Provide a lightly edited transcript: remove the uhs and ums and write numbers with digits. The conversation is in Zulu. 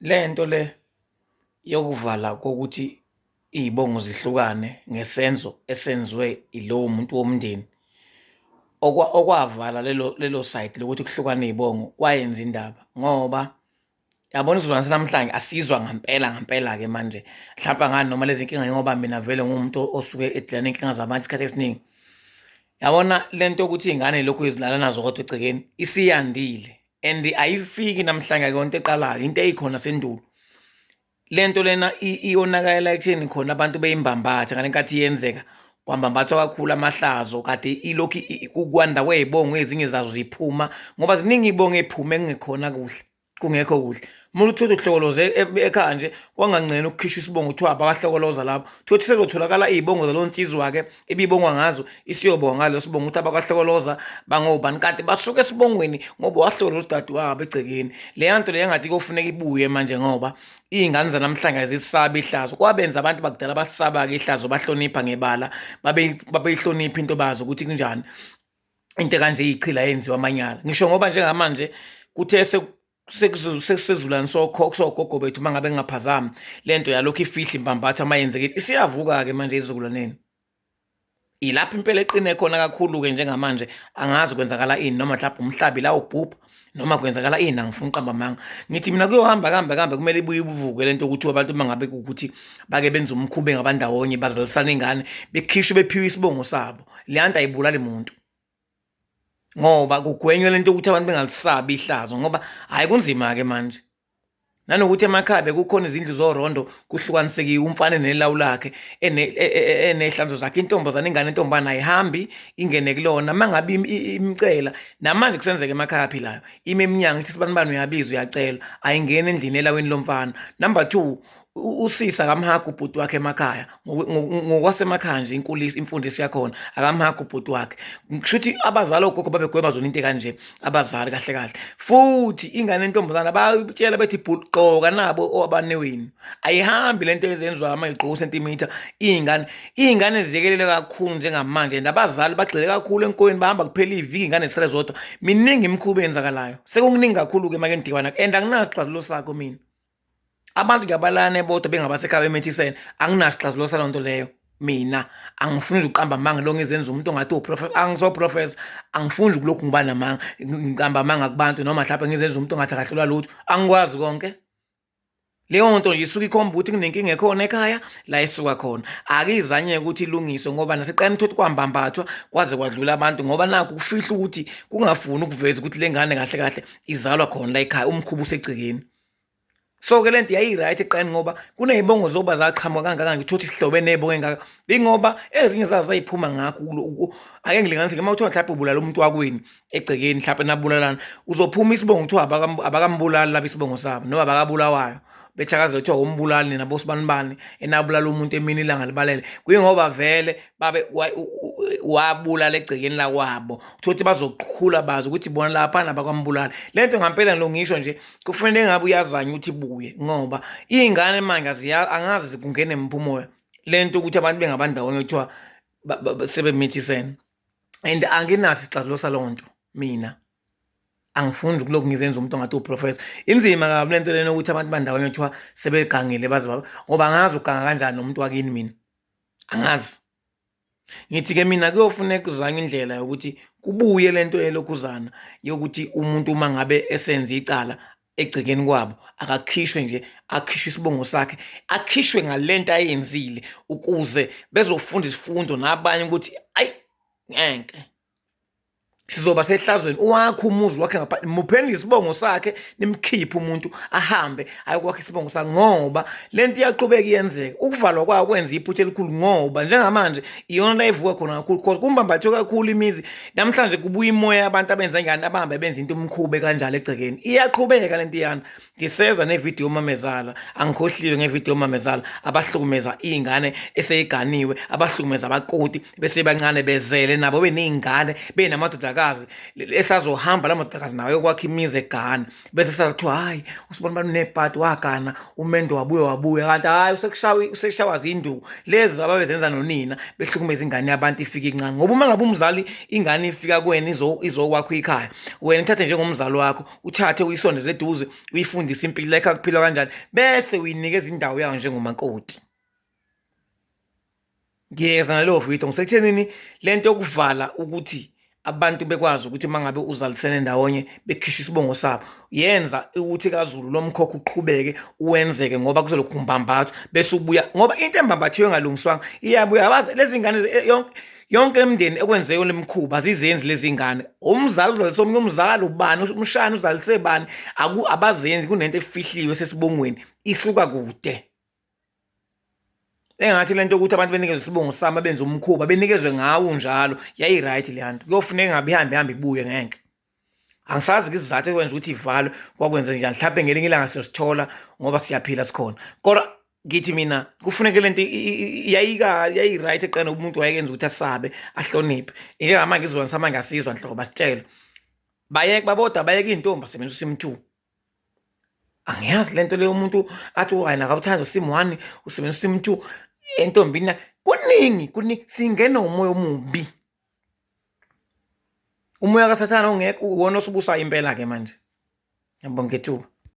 Le nto le yokuvala kokuthi iy'bongo zihlukane ngesenzo esenziwe ilowo muntu womndeni, okwavala lelo lelo sayidi lokuthi kuhlukane iy'bongo kwayenza indaba ngoba yabona isizukulwane sanamhlanje asizwa ngampela ngampela-ke manje. Mhlampe angani noma lezi nkinga ngoba mina vele nguwumuntu osuke edila ney'nkinga zabantu isikhathi esiningi. Yabona le nto yokuthi iy'ngane lokhu zilala nazo kodwa egcekeni isiyandile and ayifiki namhlanje akuyona into eqalayo into eyikhona sendulo. Le nto lena iyonakalela ekutheni khona abantu beyimbambatha ngale nkathi yenzeka kwambambathwa kakhulu amahlazo kade ilokhu ukwanda kwey'bongo ezinye zazo ziphuma ngoba ziningi iy'bongo ey'phume kungekhona kuhle kungekho kuhle. Umuntu uthole uhlokoloze ekhaya nje kwangancena ukukhishwa isibongo kuthiwa abakahlokoloza lapho. Thothi sezotholakala iy'bongo zalowo nsizwa-ke ebibongwa ngazo isiyobonga ngalo sibongo ukuthi abakahlokoloza bangobani kanti basuke esibongweni ngoba wahlokoloza udadewabo egcekeni. Leya nto leyo engathi kofuneka ibuye manje ngoba iy'ngane zanamhlanje azisabi ihlazo. Kwabenza abantu bakudala basaba-ke ihlazo bahlonipha ngebala babeyihlonipha into bazi ukuthi kunjani. Into ekanje iyichila yenziwa amanyala. Ngisho ngoba njengamanje kuthe sekusezulane sogogo bethu uma ngabe ngingaphazami le nto yalokhu ifihla imbambatha uma yenzekile isiyavuka-ke manje ezizukulwaneni. Ilapho impela eqine khona kakhulu-ke njengamanje angazi kwenzakala ini noma mhlawumbe umhlabi la ubhubha noma kwenzakala ini angifuni uqamba amanga. Ngithi mina kuyohamba kuhambe kuhambe kumele ibuye ivuke le nto yokuthi abantu uma ngabe kuwukuthi bake benze umkhuba engabandawonye bazalisane ingane bekhishwe bephiwe isibongo sabo. Leya nto ayibulali muntu. Ngoba kugwenywa lento yokuthi abantu bengalisabi ihlazo ngoba hhayi kunzima-ke manje. Nanokuthi emakhaya bekukhona izindlu zorondo kuhlukanisekiwe umfana enelawu lakhe eney'hlanzo zakhe intombazane ingane intombane ayihambi ingene kulona uma ngabe imcela namanje kusenzeka emakhaya aphilayo ime emnyango ithi sibanibani uyabiza uyacela ayingeni endlini elawini lomfana. Number two, usisi akamhagi ubhuti wakhe emakhaya ngokwasemakhaya nje inkuliso imfundiso yakhona akamhagi ubhuti wakhe kusho ukuthi abazali ogogo babegwema zona into ekanje abazali kahle kahle futhi ingane entombazana bayitshela bethi gqoka nabo abanewenu ayihambi lento ezenziwa ama igqoka usentimitha iy'ngane iy'ngane ziyekelele kakhulu njengamanje and abazali bagxile kakhulu enkolweni bahamba kuphela iviki iy'ngane zisale zodwa miningi imikhuba eyenzakalayo sekukuningi kakhulu-ke make ngidikwana and anginaso isixazululo sakho mina. Abantu ngiyabalana bodwa bengabasekhaya bemithisene anginasixazululo saleyo nto leyo mina angifuni nje ukuqamba amanga lo ngizenza umuntu ongathi uprofessor angisoprofessor angifuni nje ukulokhu ngiba namanga ngiqamba amanga kubantu noma mhlawumbe ngizenza umuntu ongathi akahlulwa lutho angikwazi konke leyo nto nje isuke ikhomba ukuthi kunenkinga ekhona ekhaya la isuka khona akizanyeke ukuthi ilungiswe ngoba naseqani thothi kwambambathwa kwaze kwadlula abantu ngoba nakho kufihla ukuthi kungafuni ukuveza ukuthi le ngane kahle kahle izalwa khona la ekhaya umkhuba usegcekeni So ke lento yayi-right eqeni ngoba kuney'bongo zoba zaqhamuka kangaka nje uthole ukuthi sihlobene ney'bongo ey'ngaka ingoba ezinye zazo zayiphuma ngakho ake ngilinganise uma kuthiwa mhlawumbe ubulala umuntu wakwenu egcekeni mhlawumbe nabulalana uzophuma isibongo kuthiwa abakambulali laba isibongo sabo noma abakabulawayo bethakazela kuthiwa umbulali nina bosibanibani enabulala umuntu emini ilanga libalele kuyingoba vele babe wabulala egcekeni lakwabo uthole ukuthi bazoqhula bazi ukuthi bona laphana bakwambulala le nto ngampela lo ngisho nje kufanele ngabe uyazanya ukuthi ibuye ngoba iy'ngane manje angazi kungene mphumoya le nto ukuthi abantu bengabandawonye kuthiwa sebemithisene and anginaso isixazululo salowo nto mina angifuni ukulokhu ngizenza umuntu ongathi uprofessor inzima kabi lento lena ukuthi abantu bandawonye kuthiwa sebegangile baze ngoba angazi uganga kanjani nomuntu wakini mina angazi Ngithi-ke mina kuyofuneka kuzanywe indlela yokuthi kubuye le nto yelokhuzana yokuthi umuntu uma ngabe esenze icala egcekeni kwabo akakhishwe nje akhishwe isibongo sakhe akhishwe ngale nto ayenzile ukuze bezofunda isifundo nabanye ukuthi ayi ngeke sizoba sehlazweni uwakhe umuzi wakhe ngapha mupheni isibongo sakhe nimkhiphe umuntu ahambe ayokwakha isibongo sakhe ngoba lento iyaqhubeka iyenzeka ukuvalwa kwayo kwenza iphutha elikhulu ngoba njengamanje iyona la ivuka khona kakhulu cause kumbambathwe kakhulu imizi namhlanje kubuya imoya yabantu abenza ingane abahambe benza into umkhube kanjalo egcekeni iyaqhubeka lento iyana Ngiseza nevidiyo yomamezala, angikhohliwe ngevidiyo yomamezala abahlukumeza iy'ngane eseyiganiwe, abahlukumeza abakoti besebancane bezele nabo beney'ngane benamadodakazi. lamadodakazi esazohamba lamadodakazi nawo yokwakha imizi egana, bese sazithiwa hhayi usibona bani unebhadi wagana umendo wabuye wabuya, kanti hhayi usekushawa useshawa zinduku lezi ababezenza nonina behlukumeza ingane yabantu ifike incane. Ngoba uma ngabe umzali ingane ifika kuwena izokwakho ikhaya, wena ithathe njengomzali wakho, uthathe uyisondeze eduze, uyifundise impilo ekhaya kuphilwa kanjani, bese uyinikeza indawo yayo njengomakoti. Ngiyeza naleyo video ngisekuthenini lento yokuvala ukuthi abantu bekwazi ukuthi uma ngabe uzalisene ndawonye bekhishwe isibongo sabo, yenza ukuthi kaZulu lo mkhokha uqhubeke uwenzeke ngoba kuzolokhu kumbambathwa bese ubuya, ngoba into embambathiwe engalungiswanga iyabuya. Abazi lezi ngane yonke yonke lemindeni ekwenzeke lemikhuba azizenzi lezi ngane. Umzali uzalise omunye umzali, ubani umshana uzalise bani, abazenzi, kunento efihliwe sesibongweni isuka kude. Engathi lento yokuthi abantu benikezwe isibongo sami abenze umkhuba benikezwe ngawo njalo yayi-right leya nto. Kuyofuneka ngabe ihambe ihambe ibuye ngeke. Angisazi-ke isizathu ekwenza ukuthi ivalwe kwakwenze njani, mhlawumbe ngelinye ilanga siyosithola ngoba siyaphila sikhona. Kodwa ngithi mina kufuneke lento yayi-right eqena umuntu wayekenza ukuthi asabe ahloniphe. Njengamanje isizukulwane samanje asizwa nhlobo basitshelwa. Bayeke babodwa bayeke iy'ntombi basebenzisa uSIM 2. Angiyazi lento leyo umuntu athi wena akawuthandi uSIM 1 usebenzisa uSIM 2 entombini kuningi kuningi singena umoya omubi. Umoya kaSathane ongekho uwona osubusayo impela ke manje. Ngiyabonga ithuba.